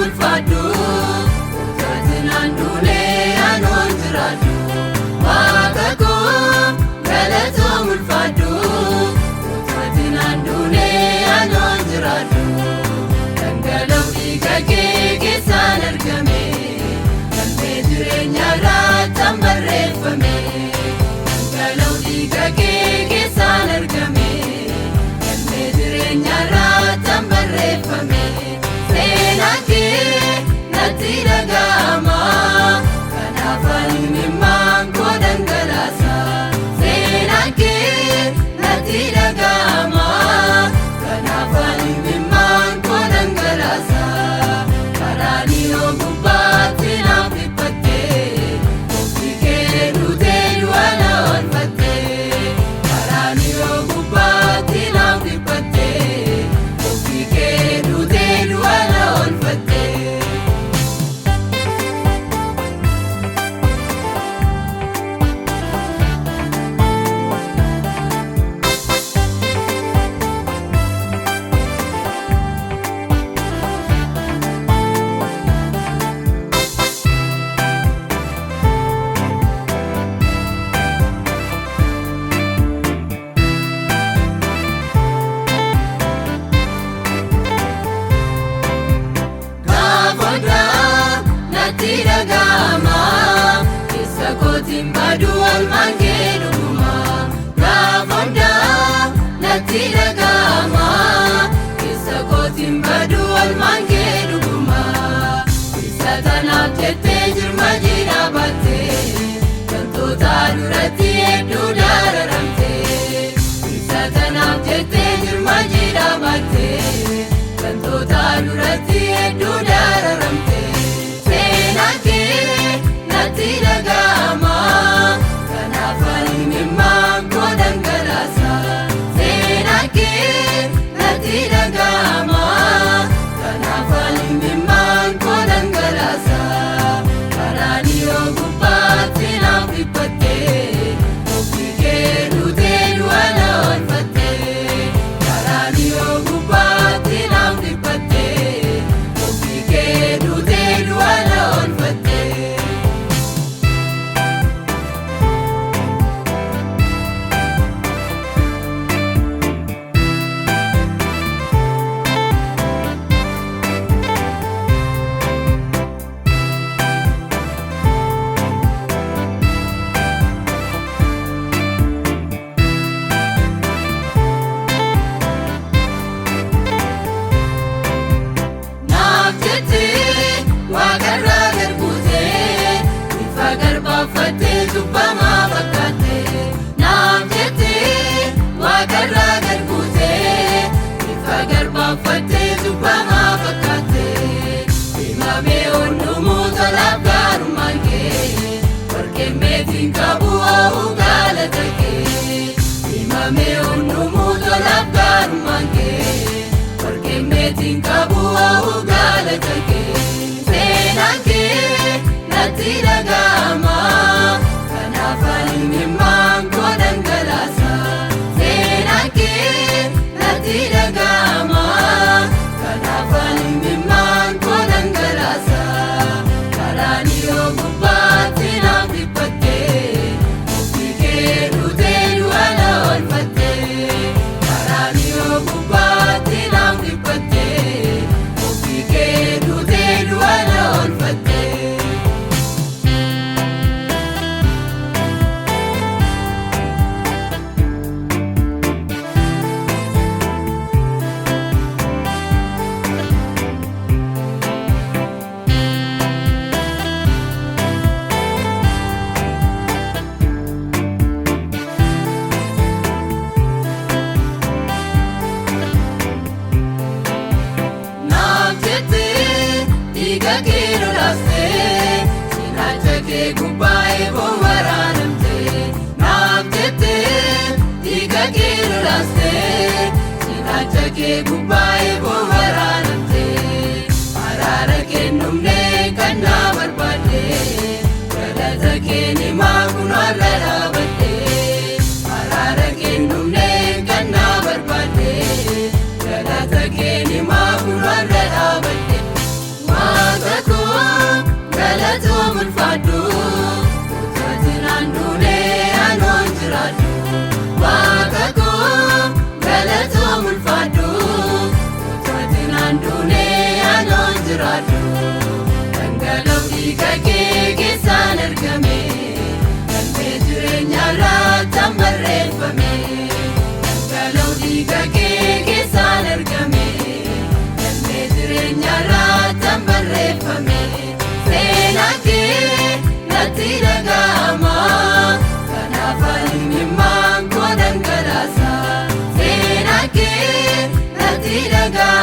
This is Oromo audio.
Ulfaadhu, utaatinaan duunee anoon jiraadhu. Waaqa koo galatoom ulfaadhu, utaatinaan duunee anoon jiraadhu. Dhangala'u dhiiga kee keessaan argame, galmee jireenyaarraa tan barreeffame. Dhangala'u dhiiga kee keessaan argame, galmee jireenyaarraa tan barreeffame. Seenaan kee natti dhaga'ama, kanaaf ani imimmaan koo dhangalaasa. Seenaan kee natti dhaga'ama, kanaaf ani imimmaan koo dhangalaasa. Karaaniyoo gubbaatti naaf dhiphattee, ofii kee duutee du'a na oolfattee. Karaaniyoo gubbaatti naaf dhiphattee, ofii kee duutee du'a na oolfattee. Gaafa natti dhaga'ama, keessa kootiin baduu olmaan kee dhuguma. Gaafa natti dhaga'ama, keessa kootiin baduu olmaan kee dhuguma. Isa tanaaf jettee jirma jiidhaa baattee, gantoota duratti hedduu dararamtee. Isa tanaaf jettee jirma jiidhaa baattee, gantoota duratti hedduu dararamtee. Seenaan kee natti dhaga'ama, kanaaf ani imimmaan koo dhangalaasa. Seenaan kee natti dhaga'ama, kanaaf ani imimmaan koo dhangalaasa. Karaaniyoo gubbaatti naaf dhiphattee, ofii kee duutee du'a na oolfattee. Karaaniyoo gubbaatti naaf dhiphattee, ofii kee duutee du'a na oolfattee. Naaf jettee waaqarraa gad buutee, bifa garbaaffattee cubbamaa fakkaattee. Naaf jettee waaqarraa gad buutee, bifa garbaaffattee cubbamaa fakkaattee. Himamee onnumuu tolaaf gaarummaan kee, warqeen meetiin qabu oo'uu galata kee. Himamee onnumuu tolaaf gaarummaan kee, warqeen meetiin qabu oo'uu galata kee. Seenaan kee natti dhaga'ama, kanaaf ani imimmaan koo dhangalaasa. Seenaan kee natti dhaga'ama, kanaaf ani imimmaan koo dhangalaasa. Karaaniyoo gubbaatti naaf dhiphattee, ofii kee duutee du'a na oolfattee. Karaaniyoo gubbaatti naaf dhiphattee, ofii kee duutee du'a na oolfattee. Naaf jettee dhiiga kee lolaastee, cinaacha kee gubbaa eeboo waraanamtee. Naaf jettee dhiiga kee lolaastee, cinaacha kee gubbaa eeboo waraanamtee. Araara kennumnee kan naa barbaadde, galata kee himaa kun har'a dhaabadde. Araara kennumnee kan naa barbaadde, galata kee himaa kun har'a dhaabadde. Dhiiga kee keessaan argame, galmee jireenyaarraa barreeffame. Dhangala'uu dhiiga kee keessaan argame, galmee jireenyaarraa barreeffame. Seenaa kee natti dhaga'ama, kanaaf ani imimmaan koo dhangalaasa. Seenaa kee natti dhaga'ama.